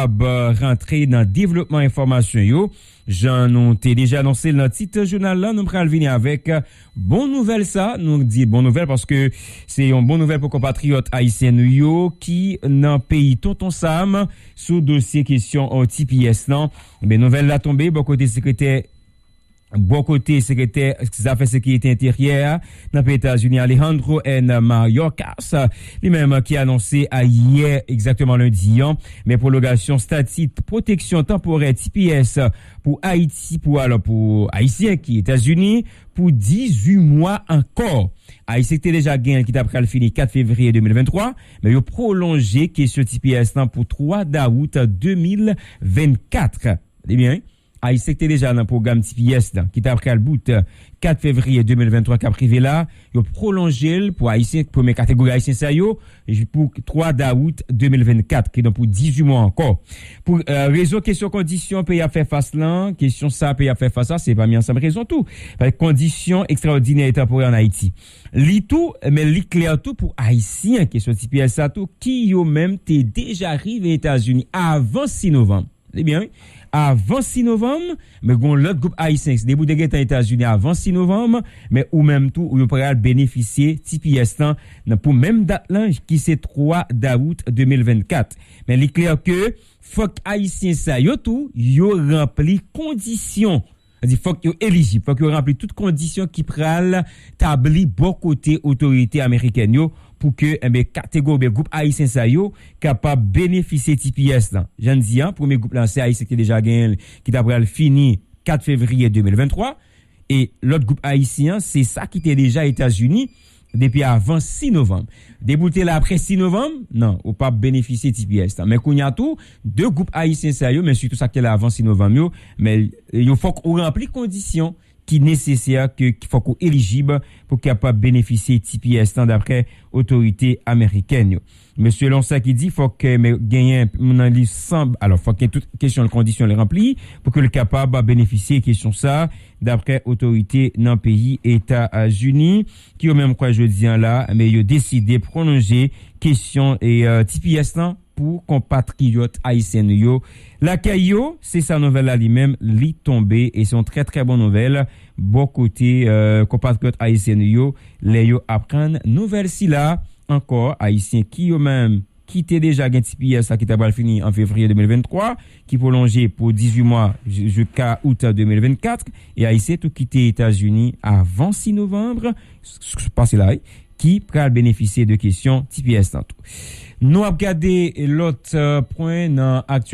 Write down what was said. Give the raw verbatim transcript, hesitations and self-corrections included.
ap rantre nan devlopman enfòmasyon yo. Jan nou te deja anonse l nan tit jounal la, nou pral vini avèk bon nouvèl sa. Nou di bon nouvèl paske se yon bon nouvèl pou konpatriyòt ayisyen nou yo ki nan peyi Tonton Sam sou dosye kesyon, o, T P S lan. Ebyen, nouvèl la tonbe bò kote sekretè bò kote sekretè zafè sekirite enteryè a nan peyi Etazini, Alejandro N. Mayorkas, li menm ki anonse ayè, egzakteman lendi an, men pwolongasyon stati pwoteksyon tanporè T P S pou Ayiti, pou, alò, pou Ayisyen ki Etazini pou dizuit mwa ankò. Ayisyen ki te deja genyen l ki ta pral fini kat fevriye de mil venntwa, men yo pwolonje kesyon T P S lan pou twa dawout de mil vennkat. Ebyen, Ayisyen ki te deja nan pwogram T P S lan, ki ta pral bout kat fevriye de mil venntwa k ap rive la, yo pwolonje l pou Ayisyen, premye kategori Ayisyen sa yo, pou twa dawout de mil vennkat, ki donk pou dizuit mwa ankò. Pou, e, rezon kesyon kondisyon peyi ap fè fas lan, kesyon sa peyi ap fè fas la, se pami ansanm rezon tou. Paske kondisyon ekstraòdinè e tanporè ann Ayiti. Li tou, men li klè tou pou Ayisyen, kesyon T P S sa tou, ki yo menm te deja rive Etazini avan sis novanm. Ebyen, wi. Avan sis novanm, men gon lòt gwoup ayisyen, depi w te gentan Etazini avan sis novanm, men ou menm tou, ou yo pral benefisye T P S lan, nan, pou menm dat lan, ki se twa dawout de mil vennkat. Men li klè ke fòk Ayisyen sa yo tou, yo ranpli kondisyon. Sa di, fòk yo elijib, fòk yo ranpli tout kondisyon ki pral tabli bò kote otorite amerikèn yo pou ke, enben, kategori oubyen gwoup ayisyen sa yo kapab benefisye T P S lan. Jan n di an, premye gwoup lan se Ayisyen ki te deja genyen l, ki ta pral fini kat fevriye de mil venntwa, e lòt gwoup ayisyen an, se sa ki te deja Etazini depi avan sis novanm. Depi w te la apre sis novanm, non, ou p ap benefisye T P S lan. Men kounye a tou, de gwoup ayisyen sa yo, men sitou sa ki te la avan sis novanm yo, men yo fòk ou ranpli kondisyon ki nesesè, ke, ki fòk ou elijib pou kapab benefisye T P S lan daprè otorite amerikèn yo. Mesye Lonsè ki di fòk, e, men genyen nan li sanb, alò, fòk gen tout kesyon, kondisyon li ranpli pou ke l kapab benefisye kesyon sa, daprè otorite nan peyi Etazini, ki yo menm kwè jodi an la, men yo deside pwolonje kesyon, e, e, T P S lan pou konpatriyòt ayisyen nou yo. Lakay yo, se sa nouvèl la li menm, li tonbe, e se yon trè, trè bon nouvèl bò kote, e, konpatriyòt ayisyen nou yo, lè yo aprann nouvèl sila. Ankò, Ayisyen ki yo menm, ki te deja gen T P S sa ki ta pral fini an fevriye de mil venntwa, ki pwolonje pou dizuit mwa ji-, jiska out de mil vennkat, e Ayisyen tou ki te Etazini avan sis novanm, s-, s-, pase la, wi, ki pral benefisye de kesyon T P S lan tou. Nou ap gade lòt, e, pwen nan aktyalite.